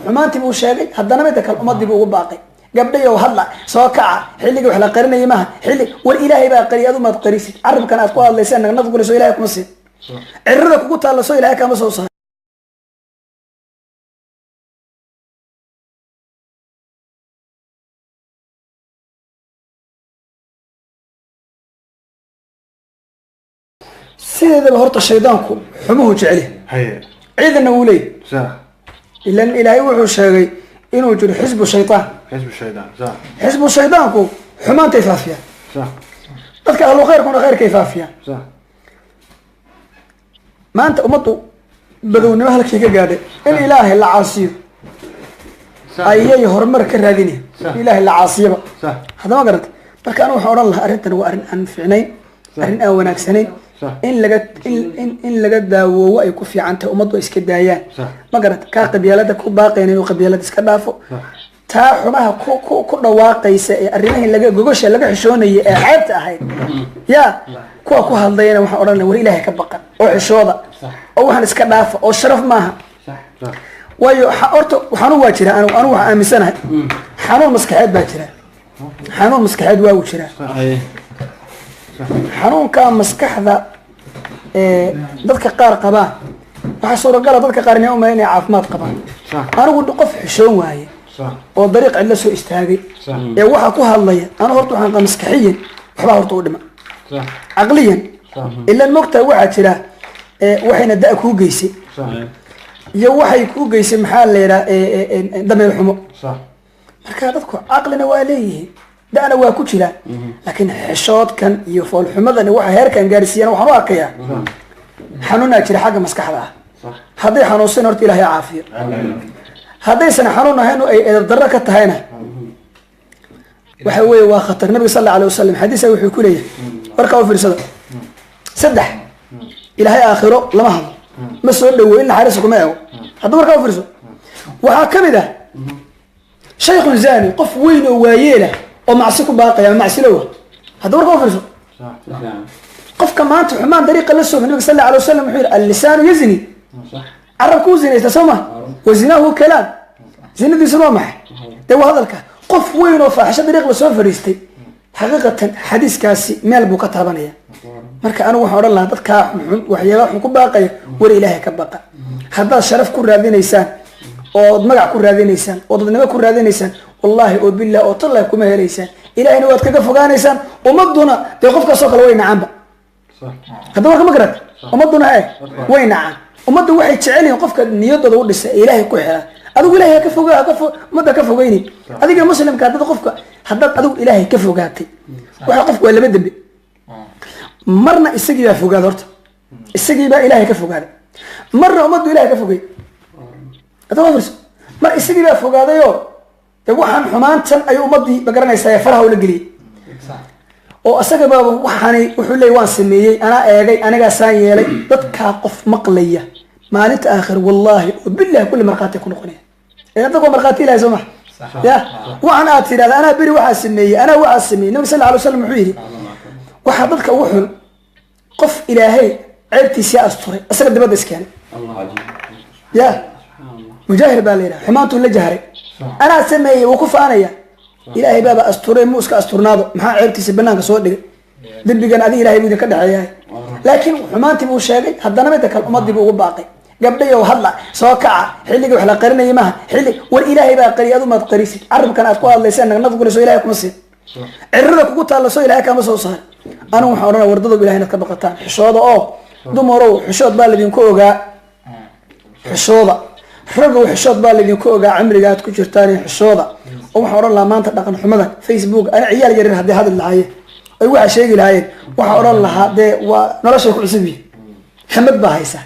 Xumaantii buu sheegay, haddana midda kale ummadii buu ugu baaqay. Gabdhayow hadla, soo kaca, xilligii wax la qarinayay maaha. Xilli war Ilaahay baa qariyay, adu maad qarisid. Carabkan aad ku hadlaysaan nagnad kule soo Ilahay kuma siin, cirada kugu taalla soo Ilahay kama soo saar. Sideedaba horta shaydaanku xumuhu jecel yahay, ciidanna wuu leeyahy. Ilan Ilaahay wuxuu sheegay inuu jiro xisbu shaytaan. Xisbu shaydaan, sax. Xisbu shaydaanku xumaantay faafiyaan, dadka ahlu khayrkuna khayrkay faafiyaan. Maanta ummaddu badownimo halkii ka gaadhay in Ilaahay la caasiyo ayay horumar ka raadinayaan, in Ilaahay la caasiyaba. Haddama garata? Marka anu waxaan odhan lahaa arrintan waa arrin aan fiicnayn, arrin aan wanaagsanayn, in laga in laga daawoowo ay ku fiican tahay, ummaddu ay iska daayaan. Ma garata? Kaa qabyaalada ku baaqayna inuu qabyaalada iska dhaafo, taa xumaha ku dhawaaqaysa ee arrimihii laga gogosha laga xishoonayay ee ceebta ahayd ya kuwa ku hadlayana, waxaan odhan lahaa war Ilaahay ka baqa oo xishooda oo waxaan iska dhaafa oo sharaf maaha. Waayo horta xanuun waa jira. Anigu waxaan aaminsanahay xanuun maskaxeed baa jira, xanuun maskaxeed waa uu jiraa. Xanuunka maskaxda ee dadka qaar qabaan, waxaa suuragala dadka qaar inay umaleyn inay caafimaad qabaan. Anigu qof xishoon waaye oo dariiq cidla soo istaagay ee waxa ku hadlaya, anu horta waxaan qaba maskaxiyan waxbaa horta u dhima, caqliyan. Ilan mogtahay waxaa jira waxayna da kuu geysay iyo waxay kuu geysay, maxaa la yidhaha, dameer xumo. Marka dadku caqlina waa leeyihiin, da'na waa ku jiraan, laakiin xishoodkan iyo foolxumadan waxa heerkan gaarsiiyaan waxaan u arkayaa xanuunaa jira xagga maskaxda ah. Hadday xanuunsan horta Ilaahay caafiyo, haddaysan xanuun ahayn oo ay edeb darro ka tahayna waxa weeye waa khatar. Nabiga sal alla alay wasalam xadiisa wuxuu ku leeyahay, warkaa u fiirsada: saddex Ilaahay aakhiro lama hadlo, ma soo dhawo, in naxariisa kuma eego. Hadda warkaa u fiirso, waxaa ka mid ah shaykhun zani, qof weyn oo waayeelah oo macsi ku baaqaya ama macsilowa. Hadda warkaa u fiirso, qofka maanta xumaan dariiqa la soo, nabiga sal alla alay wasalam wuxuu yihi: allisaanu yazni, carabku u zinaysta soo ma, wa zinaahu kalaam, zinadiisuna waa maxay? Dee waa hadalka. Qof weyn oo faaxisho dariiq lasoo fadhiistay, xaqiiqatan xadiiskaasi meel buu ka taabanaya. Marka anigu waxaan odhan lahaa dadkaa xunxun waxyaabaha xun ku baaqaya, war Ilaahay ka baqa. Haddaad sharaf ku raadinaysaan ood magac ku raadinaysaan oo dadnimo ku raadinaysaan, wallaahi oo billah oo tallahi kuma helaysaan. Ilaahayna waad kaga fogaanaysaan, ummaduna dee qofkaasoo kale way nacaanba. Hadda warka ma garat? Ummaduna way nacaan. Ummaddu waxay jecel yihiin qofka niyadooda u dhisa ee Ilaahay ku xira. Adigu Ilahay haka foga, haka fo ummadda ka fogeyni. Adiga muslimka haddaad qofka, haddaad adigu Ilaahay ka fogaatay, waxa qofku waa laba dembi. Marna isagii baa fogaaday, horta isagii baa Ilaahay ka fogaaday, marna ummaddu Ilahay ka fogey. Hadda waa firso, mar isagii baa fogaadayoo de waxaan xumaantan ayuu ummaddii ma garanaysaa ee faraha ula geliyey, oo isaga baaba waxaani wuxuu leeyay waan sameeyey, anaa eegay, anigaasaan yeelay. Dadkaa qof maqlaya maalinta aakhir, wallaahi oo billahi kulli markhaati ku noqonaya. Ee dadka waa markhaati Ilahay soo ma ya waxaan aad tidhahda anaa beri waxaa sameeyey, anaa waxaa sameeyey. Nabiga sal alla alay wasalam wuxuu yidhi: waxaa dadka ugu xun qof Ilaahay ceebtiisii asturay, isaga dibadda iskeenay. Ya mujaahir baa la yidhaha, xumaantuu la jahray, anaa sameeyey, wuu ku faanaya. Ilaahay baaba asturay, muu iska asturnaado? Maxaa ceebtiisa banaanka soo dhigay? Dembigan adi Ilahay buu idinka dhexeeyahay. Laakiin xumaantii buu sheegay, haddana midda kale ummadii buu ugu baaqay. Gabdhayow hadla, soo kaca, xilligii wax la qarinayay maaha. Xilli war Ilaahay baa qariyay, adu maad qarisid. Carabkan aad ku hadlaysaan nagnad kule soo Ilahay kuma siin, cirada kugu taalla soo Ilahay kama soo saar. Anigu waxaan odhanaya wardadow Ilahay inaad ka baqataan, xishooda oo dumarow xishood baa laydinku ogaa, xishooda. Ragow xishood baa laydinku ogaa, cimriga aad ku jirtaan iyo xishooda. Oo waxaan odhan lahaa maanta dhaqan xumadan Facebook, ana ciyaal yaryar haddii hadli lahaayeen ay waxaa sheegi lahaayeen, waxaan odhan lahaa dee waa noloshay ku cusub yihin, hamad baa haysa,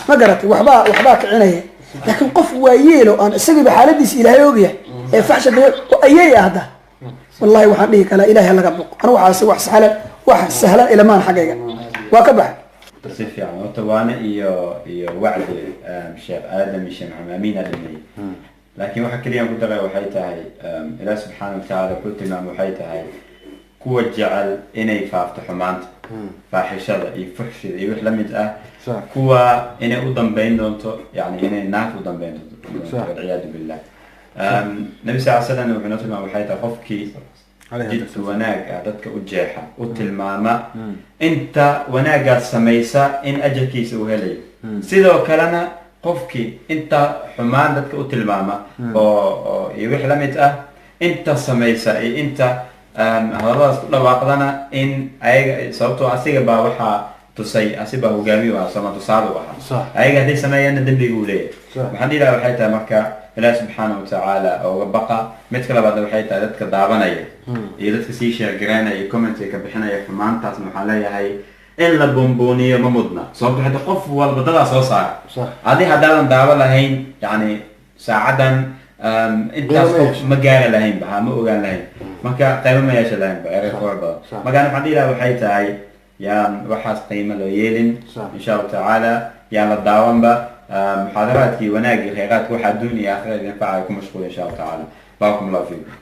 ma garatay? Waxbaa kicinaya. Laakiin qof waayeelo aan isagiiba xaaladiisa Ilaahay ogyahay ee faxsha dee oo ayay ah hadda, wallahi waxaan dhihi kalaa Ilahay ha laga boqo. Anigu waxaasi wax sahlan, wax sahlan ilamaan xaggayga waa ka baxay. Si fiican horta waana iyo wacdi Sheekh Aadam iyo Sheekh Maxamed Amiin aa dhameeyey, laakiin waxa keliya aan ku daray waxay tahay Ilaah subxaana watacaala wuxuu tilmaamay waxay tahay Kuwa jecel inay faafto xumaanta, faaxishada iyo fuxshida iyo wix la mid ah, kuwa inay u dambeyn doonto, yani inay naarta u dambeyn doonto, walciyaadu billah. Nabi sal slam wuxuu noo tilmaamay waxay tahay qofkii jidka wanaag ah dadka u jeexa, u tilmaama, inta wanaagaad samaysa in ajarkiisa uu helayo. Sidoo kalena qofkii inta xumaan dadka u tilmaama oo iyo wix la mid ah, inta samaysa iyo inta hadalladaas ku dhawaaqdana in ayaga, sababtoo asiga baa waxaa tusay, asi baa hogaamiye u ahaa, sama tusaale u ahaa, ayaga hadday sameeyaanna dembiga uu leeyahay. Waxaan dhihi lahaa waxay tahay marka Ilaahi subxaana watacaala ooga baqa. Midka labaadna waxay tahay dadka daawanaya iyo dadka sii sheergaraynaya iyo commentiga ka bixinaya xumaantaasna, waxaan leeyahay in la buunbuuniyo ma mudna, sababto xita qof walba dadaa soo saara. Adi haddaadan daawo lahayn, yani saacaddan intaas qof ma gaari lahayn ba, ha ma ogaan lahayn, marka qaybo ma yeesha lahayn ba erey qurux badan. Markaan waxaan dhihi lahaa waxay tahay yaan waxaas qiimo loo yeelin, insha Allahu tacaala, yaan la daawanba. Muxaadaraadkii wanaagii khayraadka waxa adduun iyo aakhira idin facaya ku mashquul, insha Allahu tacaala. Barakum Allahu fiikum.